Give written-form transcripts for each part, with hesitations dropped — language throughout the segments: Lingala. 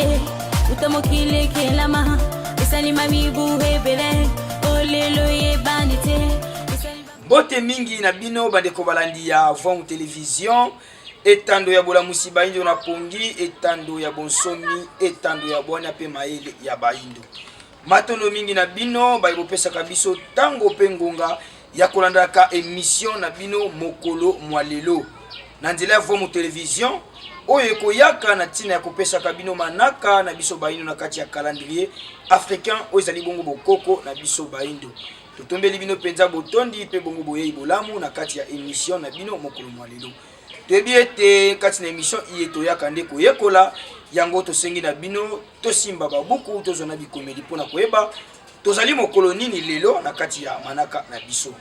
te uta mokili ekelama esalima mibu ebele olelo eyebani te. Mbote mingi na bino bandeko balandi ya Vongo Television, etando ya bolamusi bayindo na pongi, etando ya bonsomi, etando ya bwania mpe mayele ya bayindo. Matondo mingi na bino baye bopesaka biso ntango mpe ngonga ya kolandaka emission na bino mokolo mwa lelo na nzela ya Vomo Television oyo ekoyaka na ntina ya kopesaka bino manaka na biso bayindo na kati ya calendrier africain oyo ezali bongo bokoko na biso bayindo. Totombeli bino mpenza botondi mpe bongo boyei bolamu na kati ya emission na bino mokolo mwa lelo. Toyebi ete kati na emission iye toyaka nde koyekola yango, tosengi na bino tosimba babuku, tozwa na bikomeli mpo na koyeba tozali mokolo nini lelo na kati ya manaka na biso.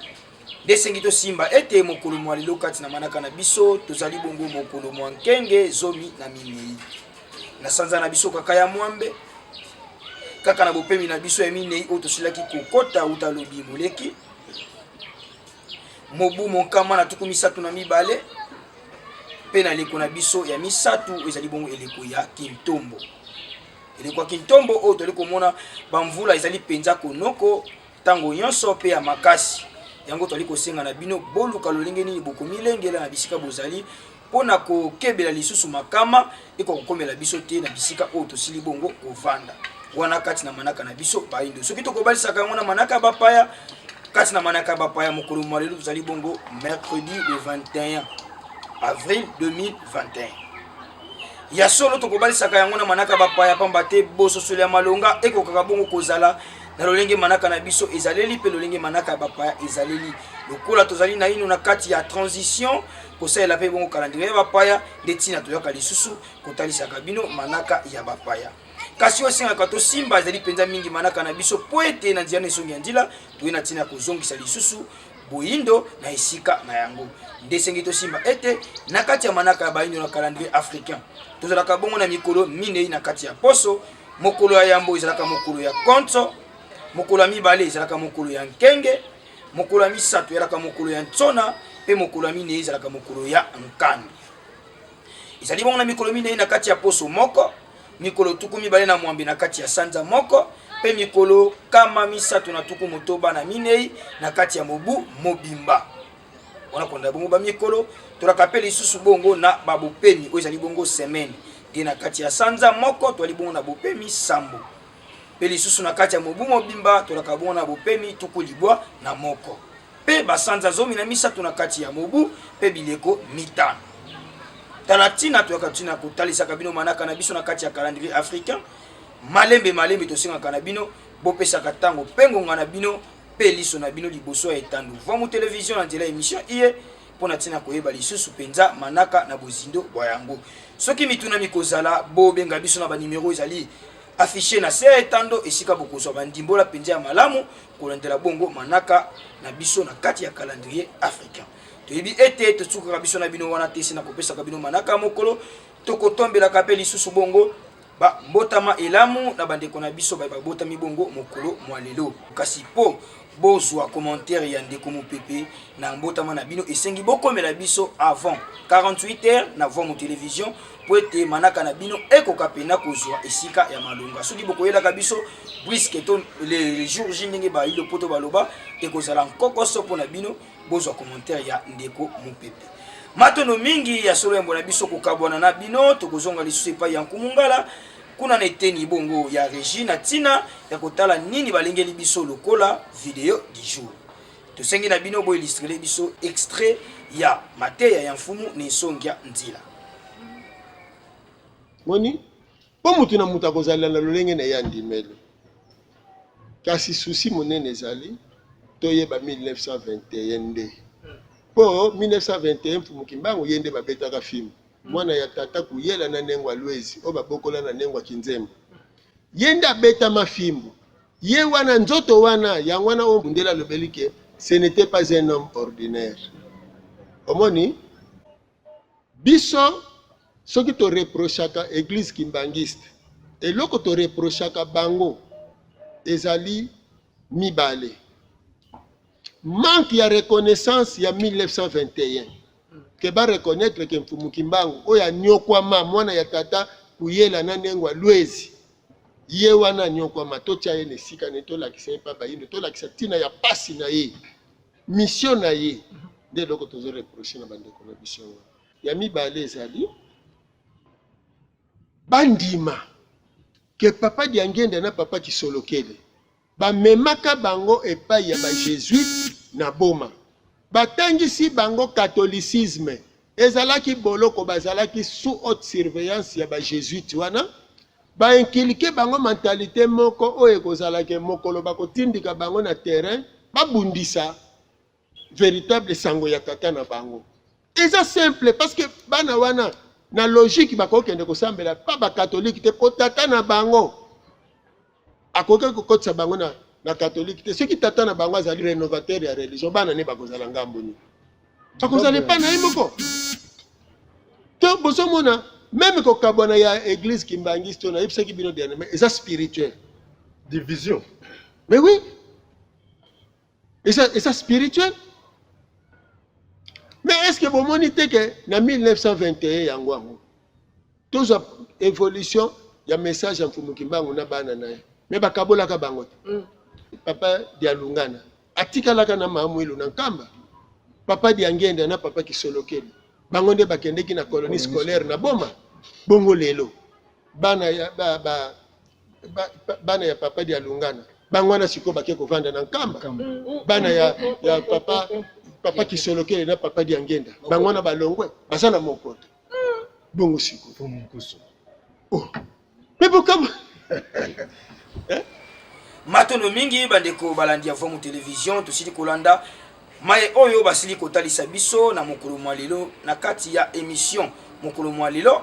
Nde esengi tosimba ete mokolo mwa lelo kati na manaka na biso tozali bongo mokolo mwa nkenge 14 na sanza na biso kaka ya mwambe, kaka na bopemi na biso ya minei oyo tosilaki kokota uta lobi moleki, mobu 132, mpe na eleko na biso ya misato ezali bongo eleko ya kintombo. Eleko ya kintombo oyo tozali komona bamvula ezali mpenza konoko ntango nyonso mpe ya makasi. Yango tozali kosenga na bino boluka lolenge nini bokomilengela na bisika bozali mpo na kokebela lisusu makama ekoka kokomela biso te na bisika oyo tosili bongo kovanda wana kati na manaka na biso bayindo. Soki tokobalisaka yango na manaka ya bapaya, kati na manaka ya bapaya, mokolo mwa lelo tozali bongo mercredi le 21 avril 2021. Ya solo, tokobalisaka yango na manaka ya bapaya pamba te bososoli ya malonga ekokaka bongo kozala na lolenge manaka na biso ezaleli mpe lolenge manaka ya bapaya ezaleli. Lokola tozali naino na kati ya transition, kosalela mpe bongo calendrier ya bapaya, nde ntina toyaka lisusu kotalisaka bino manaka ya bapaya. Kasi oyo esengaka tosimba ezali mpenza mingi manaka na biso, mpo ete na nzela na esongi ya nzila toye na ntina ya kozongisa lisusu boyindo na esika na yango. Nde esengi tosimba ete na kati ya manaka ya bayindo na calendrier africain tozalaka bongo na mikolo minei na kati ya poso. Mokolo ya yambo ezalaka mokolo ya konso, mokolo ya mibale ezalaka mokolo ya nkenge, mokolo ya misato ezalaka mokolo ya nsona, mpe mokolo ya minei ezalaka mokolo ya nkando. Ezali bongo na mikolo minei na kati ya poso moko, mikolo 28 na kati ya sanza moko, mpe mikolo 364 na kati ya mobu mobimba. Wana kolanda bongo bamikolo, tolaka mpe lisusu bongo na babopemi oyo ezali bongo semaine. Nde na kati ya sanza moko toali bongo na bopemi sambo, mpe lisusu na kati ya mobu mobimba tolaka bongo na bopemi 91, mpe basanza 13 na kati ya mobu, mpe bileko mitano. Tala ntina toyaka ntina kotalisaka bino manaka na biso na kati ya calendrier africain malembe malembe. Tosengaka na bino bopesaka ntango mpe ngonga na bino mpe liso na bino liboso ya etando Vwamu Television na nzela emission iye mpo na ntina koyeba lisusu mpenza manaka na bozindo bwa yango. Soki mituna mikozala, bobenga biso na banimero ezali affiche na se ya etando, esika bokozwa bandimbola mpenza ya malamu kolandela bongo manaka na biso na kati ya calendrier africain. Toyebi ete tosukaka biso na bino wana te se na kopesaka bino manaka ya mokolo. Tokotombelaka mpe lisusu bongo ba mbotama elamu na bandeko na biso baye babotami bongo mokolo mwa lelo. Kasi mpo bozwa commentaire ya ndeko Mopepe na mbotama na bino, esengi bokomela biso avant 48 heures na Vomo Television mpo ete manaka na bino ekoka pena kozwa esika ya malonga. Soki bokoyelaka biso briske to le jour J, ndenge bayi lopoto baloba, ekozala nkokoso mpo na bino bozwa commentaire ya ndeko Mopepe. Matondo mingi ya solo yambo na biso kokabwana na bino, tokozonga lisusu epai ya Nkumu Ngala kuna na eteni bongo ya regie na ntina ya kotala nini balengeli biso lokola video du jour. Tosengi na bino boillustrele biso extrait ya mateya ya Mfumu na Nsongia Nzila. Moni, mpo moto na moto akozalela na lolenge na ye andimeli. Kasi souci monene ezali toyeba 1921 nde. Mpo 1921 Mfumu Kimbangu ye nde babetaka fimbu. Mwana ya tata Kuyela na Nengwa Luezi oyo babokola na Nengwa Kinzembo. Ye nde abetama fimbu. Ye wana nzoto wana yango wana oyo mundele alobeli ke ce n'etait pas un homme ordinaire. Omoni? Biso soki to reprochaka eglise kimbanguiste, eloko to reprochaka bango ezali mibale. Manque ya reconnaissance ya 1921 ke ba reconnaitre ke Mfumu Kimbangu oyo aniokwama mwana ya tata. Kuyela na Nengwa Lwezi, ye wana anyokwama, totia ye na esika na ye, tolakisa ye mpa bayindo, tolakisa ntina ya pasi na ye, mission na ye, nde eloko tozo reprocher na bandeko na biso yango. Ya mibale ezali bandima ke papa Diangienda na papa Kisolokele Bamemaka bango epai ya ba Jesuites na Boma. Batangisi bango catholicisme. Ezalaki boloko, bazalaki sous haute surveillance ya ba Jesuites wana. Ba inculquer bango mentalite moko oyo ekozala ke mokolo bakotindika bango na terrain babundisa veritable sango ya tata na bango. Eza simple parce que bana wana na logique bakokende kosambela pa ba catholique te po tata na bango akoki kokotisa bango na, na catholique te. Soki tata na bango azali renovateur ya religion, bana ne bakozala ngambo nini? Bakozala epai na ye moko. To bozomona meme kokabwana ya eglise kimbangiste oyo nayebisaki bino dernièrement eza spirituel. Division. Mais oui, eza spirituel. Mais est-ce que bomoni te ke na 1921 yango yango tozwa evolution ya message ya Mfumu Kimbangu na bana na ye, me bakabolaka bango te. Papa Dialungana atikalaka na Mama Mwilu na Nkamba, papa Diangenda na papa Kisolokele bango nde bakendeki na colonie scolaire na Boma. Bongo lelo bana ya ba, ba, ba, bana ya papa Dialungana bango wana sikoyo bake kovanda na Nkamba. Bana ya papa Kisolokele na papa Diangenda bango wana balongwe baza na mokoto. Bongo sikoyo oh. Me bokama Matondo mingi bandeko balandi ya Vuamu Television, tosili kolanda maye oyo basili kotalisa biso na mokolo mwa lelo na kati ya emission mokolo mwa lelo.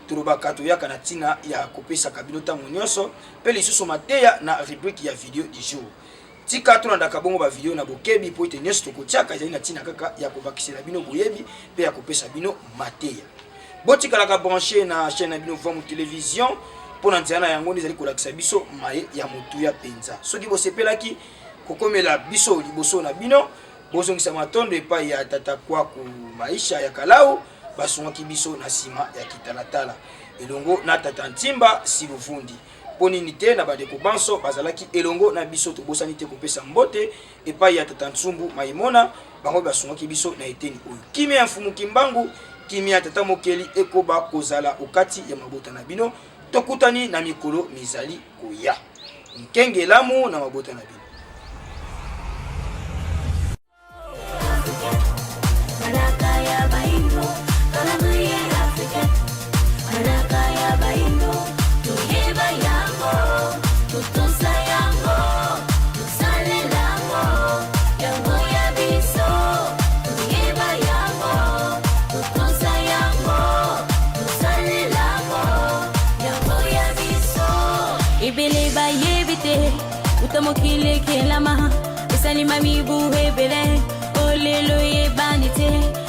Tolobaka toyaka na ntina ya kopesaka bino ntango nyonso mpe lisusu mateya na rubrique ya video du jour. Tika tolandaka bongo ba video na bokebi mpo ete nyonso tokotiaka ezali na ntina kaka ya kobakisela bino boyebi mpe ya kopesa bino mateya. Botikalaka branche na chaîne na bino Vuamu Television mpo na nzela na yango nde ezali kolakisa biso maye ya motuya mpenza. Soki bosepelaki kokomela biso liboso na bino, bozongisa matondo epai ya Tata Kwaku Maisha ya Kalau basungaki biso na nsima ya kitalatala elongo na Tata Ntimba Siluvundi. Mpo nini te na bandeko banso bazalaki elongo na biso, tobosani te kopesa mbote epai ya Tata Nsumbu Maimona, bango basungaki biso na eteni oyo. Kimia ya Mfumu Kimbangu, kimia ya Tata Mokeli ekoba kozala okati ya mabota na bino. Tokutani na mikolo mizali koya. Nkenge elamu na mabota na bino. Ebele bayebi te uta mokili ekelama esalima mibu ebele olelo eyebani te.